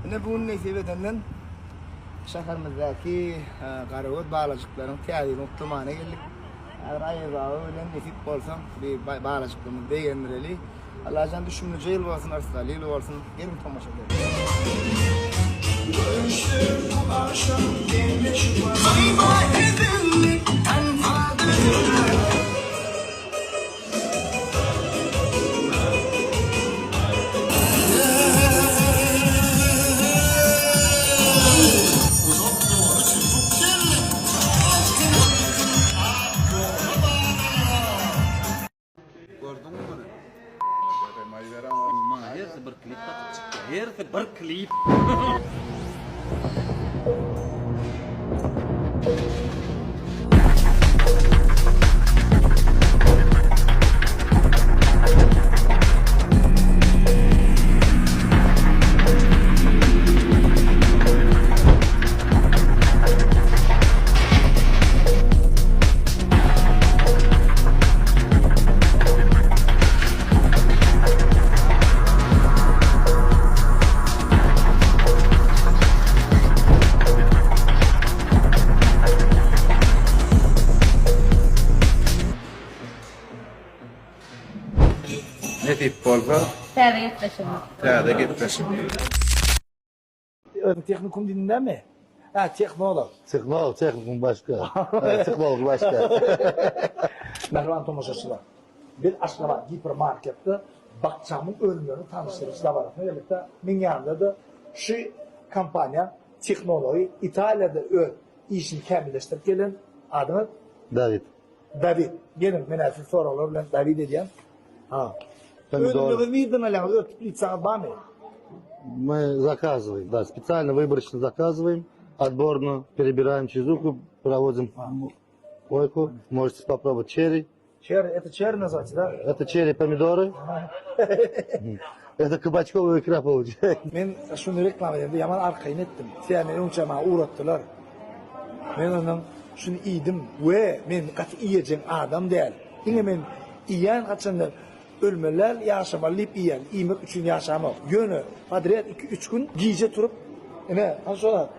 Ine bu gün nesip edenden şäherimizdäki garagöz balajyklaryň täze ýylyny gutlamana geldik. Häzir Aýaz baba bilen nesip bolsa bir balajyklarymyzy begendireli. Allajan düşümlije ýyl bolsun, yrsgally ýyl bolsun. Geliň tomaşa edeliň. Gördüňmi muny? Maňa hersi bir klip satyp çykýar. Hersi bir klip. Nesip bolsa. Täze gepleşigimiz. Täze gepleşik. Özüň tehnikum diýdiň dämi? Hä, tehnolog. Tehnolog, tehnikum başga. Tehnolog başga. Mähriban tomaşaçylar, biz Aşgabat gipermarketde bakjamyň önümlerini tanyşdyryş dabarasyna geldik-de, meň ýanymda-da şu kompaniýa tehnology Italiýada öz işini kämilleşdirip gelen adyňyz? Dawid. Dawid. Geliň, men-ä sizi soraglar bilen Dawid edýän. Ha. Pomidor. Önümleriňizi nirden alýaňyz? Öz teplitsaňyz barmy? Мы заказываем, да, специально выборочно заказываем, отборно перебираем чизуху, проводим койку. Можете попробовать черри. Черри, это черри называется, да? Это черри помидоры. Это кабачковая икра получается. Men şuny reklama edemde ýaman arkaýyn etdim. Sebäbi meni öňçä maňa ugratdylar. Men ondan şuny iýdim we men gaty iýejeň adam däl. Diňe men iýýän haçanda ölmeli däl, ýaşamaly diýip iýýän. Iýmek üçin ýaşamok. Ýöne podrýad iki-üç gün gije turup ine hany şo zat.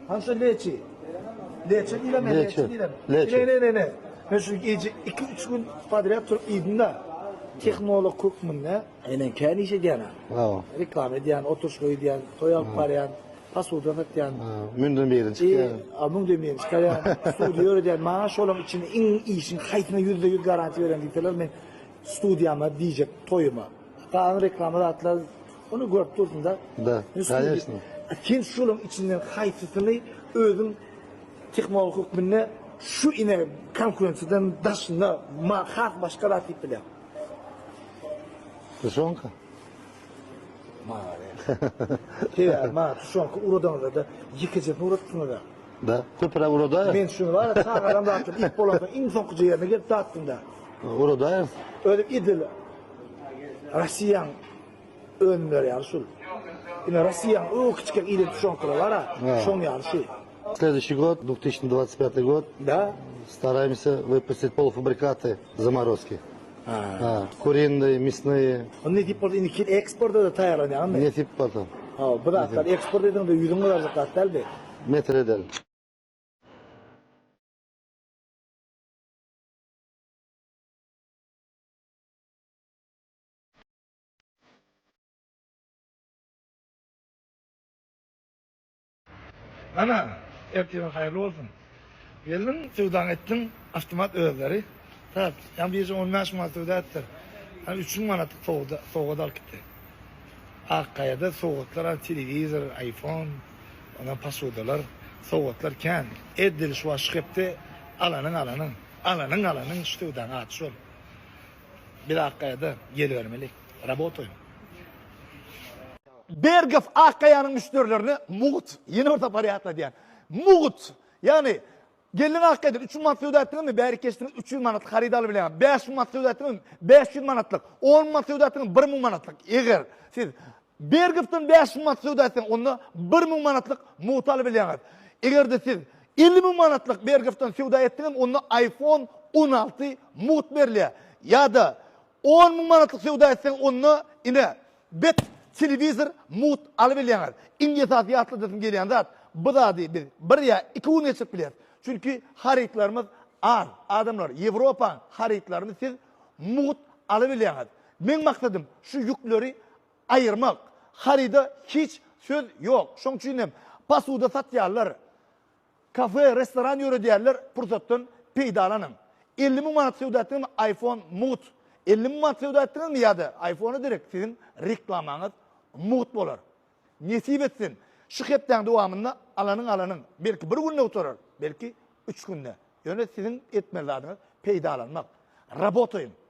Hany şo leçi. Leçe diýilemi? Leçe diýilemi? Leçe. Ine ine ine. Men şu gije 2-3 gün podrýad turup iýdim-de. Tehnolog hökmünde men kän iş edýän-ä. Hawa. Reklama edýän, oturyşyk edýän, toý alyp barýan, posuda satýan. Müňden birini çykýan. A müňden birini çykarýan, studiýa ýöredýän. Maňa şolaryň içinde iň işiň haýsyna 100% garantiýa berýän diýseler, men studiýama diýjek toýuma. Galan reklama zatlar ony görüp dursun-da. Da, конечно. Sen şolaryň içinden haýsysyny özüň tehnolog hökmünde şu ine konkurensiýadan daşynda has başga zat diýip bilýäň? Tuşonka. Maňa Sebäbi maňa tuşonka uradanlarda ýekejesini uratdyňyz-a. Da, köpräk uradaýarys. Men şuny bar-a çagalam zatdan iýip bolansoň iň soňkuja ýerine gelip datdym-da. Uradaýarys. Özüm edil Rossiýaň önümleri ýaly şul. Ine Rossiýaň o kiçikäk iýlen tuşonkalary bar-a, şoň ýaly şu. Следующий год, 2025 год, Да. стараемся выпустить полуфабрикаты заморозки. Ha, Куриные, мясные. Ony nesip bolsa indi keyin eksporta da taýýarlanýarmy? Nesip bolsa. Ha, bu zatlar eksport ediňde ýüzüň gyzarjak zat däldi. Mesele däl. Ana, ertiriň haýyrly bolsun. Geldiň, söwdaňy etdiň, awtomat özleri. Sat, ýa birje 15 manat söwda etdiler. Ýa 3000 manatlyk sowgada, sowgat alyp gitdi. Akgaýada sowgatlar al, telewizor, iPhone, ondan posudalar, sowgatlar kän. Edil şu wagt şu hepde alanyň alanyň, alanyň alanyň şu söwdaň ady şol. Biz Akgaýada gelibermeli. Rabotaýym. Bergov Akgaýanyň müşderilerine mugt, ýene bir sapar ýatladýan. Mugt! Ýagny, geldiň Akgaýadan 3000 manat söwda etdiňmi, bärik geçdiňiz 300 manatlyk haryt alyp bilýäňiz. 5000 manat söwda etdiňizmi, 500 manatlyk, 10 manat söwda etdiňizmi, 1000 manatlyk. Eger siz Bergovdan 5000 manat söwda etseňiz, onda 1000 manatlyk mugt alyp bilýäňiz. Eger-de siz 50 müň manatlyk Bergovdan söwda etdiňizmi, onda iPhone 16 mugt berilýär. Ýa-da 10 müň manatlyk söwda etseň, onda ine, Bet. Telewizor mugt alybilýäňiz. Iň esasy ýatladasym gelýän zat, bu zady biz bir ýa iki gün geçirip bilýäris. Çünki harytlarymyz az. Adamlar, Ýewropaň harytlaryny siz mugt alybilýäňiz. Meň maksadym şu ýükleri aýyrmak. Haryda hiç söz ýok. Şoň üçin hem posuda satýanlar, kafe, restoran ýöredýänler pursatdan peýdalanyň. 50 müň manat söwda etdiňizmi iPhone mugt. 50 müň manat söwda etdiňizmi ýa-da iPhone-a derek siziň reklamaňyz mugt bolar. Nesip etsin, şu hepdäň dowamynda alanyň alanyň, belki bir günde gutarar, belki üç günde. Ýöne siziň etmeli zadyňyz peýdalanmak. Rabotaýyň.